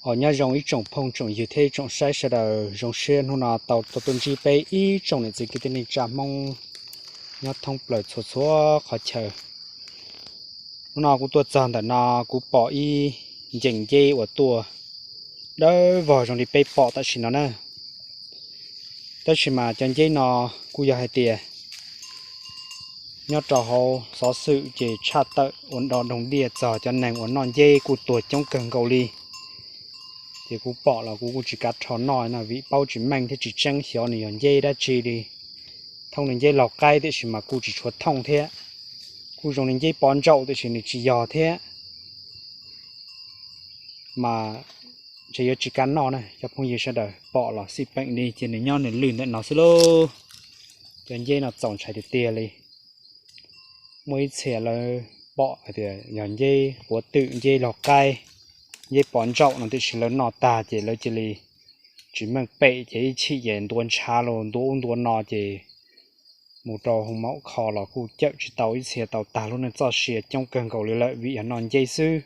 Os, nyob zoo ib tsoom phooj tsoom ywg thiab ib tsoom saib sawv daws, zoo siab hnub no tau tau tuaj ntsib peb ib tsoom niam txiv kwv tij neej tsa Hmoob nyob thoob plaws txhua txhua qhov chaw. Hnub no kuv tuaj txog ntawm no, kuv pom ib ncees nceb uas tuaj dawb vog zoo li peb pom tam sim no na. Tab sis mas cov nceb no kuj yog hais tias nyob rau hauv xov xwm ces tshaj tawm ua do doog diaj txog cov neeg uas noj nceb kuj tuag coob kawg nkaus li. Ces kuv pom los kuv kuj tsis kav rho noj no vim paub tsis meej thiab tsis tseeb xyov nws yog nceb dab tsi li. Thooj li nceb laug qaib tiam sis mas kuj tsis tshua thooj thiab, kuj zoo li nceb pov ntsaum tiam sis nws tsis yog thiab. Mas ntshe yuav tsis kav noj na, cov phooj ywg sawv daws pom los xij peem li ces nws nyob nws lwj ntawm no xwb lauj. Cov nceb no txaus ntshai tiag tiag li. Muaj ib txhia lawv pom hais tias yog nceb quav twm, nceb laug qaib, nceb pov ntsaum no tiam sis lawv noj tag ces lawv cia li tsis meej pem ces ib chim ces ntuav ntshav los ntuav ub ntuav no ces mus rau hoo maum kho los kuj cawm tsis tau, ib txhia tau tag lub neej txoj sia coob kawg nkaus li lawm vim yog noj nceb xwb.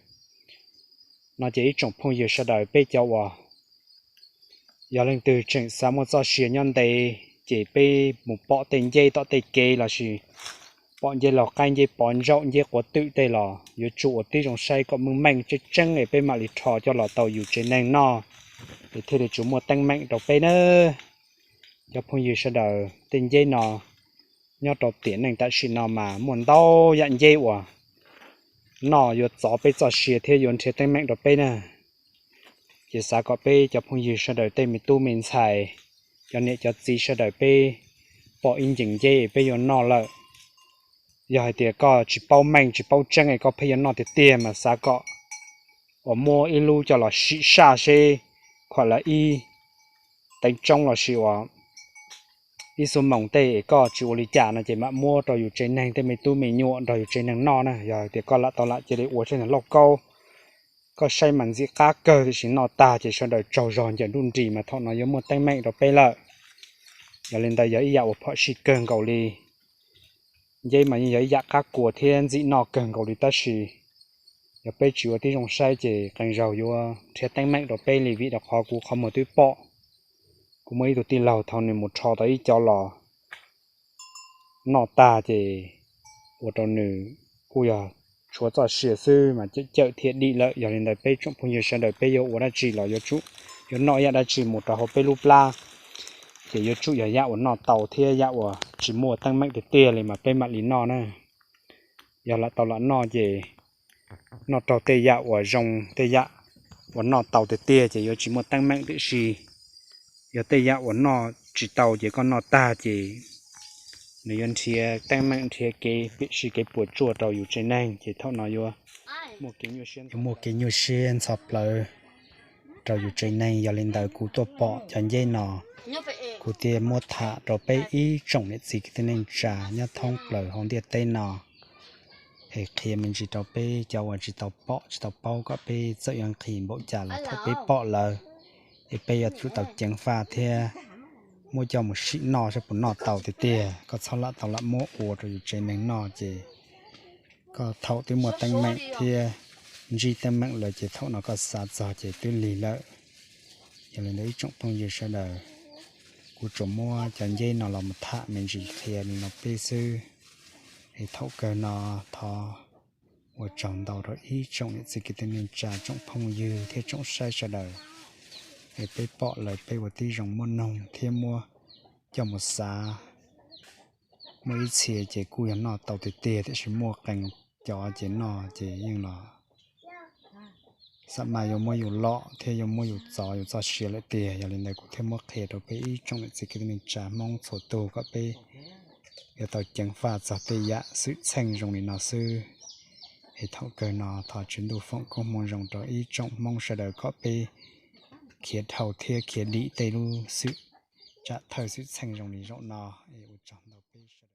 No ces ib tsoom phooj ywg sawv daws peb cov uas yog leej twg tseem xav muaj txoj sia nyob ntev ces peb mus pom tej nceb tom tej kev lossis pom nceb laug qaib, nceb pov ntsaum, nceb quav twm tej los yuav tsum ua tib zoo saib kom meej meej tseeb tseeb es peb mam li rho coj los tau yus tsev neeg noj es thiaj li tsuas muaj teeb meem rau peb na. Cov phooj ywg sawv daws, tej nceb no nyob rau tiam neej tam sim no mas muaj ntau yam nceb uas noj yuav txov peb txoj sia thiab yuav nrhiav teeb meem rau peb na. Ces xav kom peb cov phooj ywg sawv daws tej me tub me ntxhais, cov niam cov txiv sawv daws peb pom ib ncees nceb peb yuav noj lawm, yog hais tias koj tsis paub meej tsis paub tseeb es koj pheej yuav noj tiag tiag mas xav kom uas muab ib lub coj los sim saj seb khuam lawv ib teev tsoob lossis uas ib xuab moos tej es koj tsis ua li cas no ces mam muab rau yus tsev neeg tej me tub me nyuam nrog yus tsev neeg noj na. Yog hais tias koj lam tau lam cia li ua tsev neeg lauj kaub, koj saib mas ntxim qab kawg tiam sis noj tag ces sawv daws tsaug zog ncaws nruj nris mas thaum no yuav muaj teeb meem rau peb lawm. Yog li ntawd yog ib yam uas phom sij kawg nkaus li. Nceb mas yeej yog ib yam qab kua thiab ntxim noj kawg nkaus li tab sis yog peb tsis ua tib zoo saib ces qee zaug yuav nrhiav teeb meem rau peb li vim rau qhov kuv qhov muag twb pom. Kuv muaj ib tug tij laug thaum nws mus rho tau ib co los noj tag ces ua rau nws kuj yog tshuav txoj sia xwb mas cawm cawm thiaj dim lawm. Yog li ntawd peb tsoom phooj ywg sawv daws peb yuav ua dab tsi los yuav tsum yuav noj yam dab tsi mus rau hauv peb lub plab ces yuav tsum yog yam uas noj tau thiab yam uas tsis muaj teeb meem tiag tiag li mas peb mam li noj na. Yog lam tau lam noj ces noj raug tej yam uas zoo, tej yam uas noj tau tiag tiag ces yuav tsis muaj teeb meem tiam sis yog tej yam uas noj tsis tau ces koj noj tag ces nws yuav nrhiav teeb meem nrhiav kev piam sij kev puas tsuaj rau yus tsev neeg ces thaum no yuav muaj kev nyuaj siab ntxhov plawv rau yus tsev neeg. Yog li ntawd kuv tuaj pom cov nceb no kuv thiaj muab tham rau peb ib tsoom niam txiv kwv tij neej tsa nyob thoob plaws hauv ntiaj teb no es qhia me ntsis rau peb cov uas tsis tau pom tsis tau paub kom peb txawm yuav nqhis npaum cas los thaum peb pom lawm es peb yuav tsum tau ceev faj thiab muab coj mus sim noj saib puas noj tau tiag tiag. Koj txhob lam tau lam muab ua rau yus tsev neeg noj ces koj thaum twb muaj teeb meem thiab ntsib teeb meem lawm ces thaum no koj xav txog ces twb lig lawm. Yog li ntawd ib tsoom phooj ywg sawv daws, kuv tsuas muab cov nceb no los mus tham me ntsis qhia li no peb xwb es thaum kawg no thov ua tsaug ntau rau ib tsoom niam txiv kwv tij neej tsa tsoom phooj ywg thiab tsoom saib sawv daws es peb pom lawm peb ua tib zoo muab noog thiab muab coj mus xav. Muaj ib txhia ces kuj yog noj tau tiag tiag tiam sis muaj qee cov ces noj ces yeej los xam mas yuav muab yus lom thiab yuav muab yus txov yus txoj sia lawm tiag. Yog li ntawd kuv thiaj muab qhia rau peb ib tsoom niam txiv kwv tij neej tsa Hmoob txhua tus kom peb yuav tau ceev faj txog tej yam xwm txheej zoo li no xwb es thaum kawg no thov Tswv Ntuj foom koob hmoov zoo rau ib tsoom Hmoob sawv daws kom peb khiav dhau thiab khiav dim tej lub xwm tsam thawj xwm txheej zoo li zaum no es ua tsaug ntau peb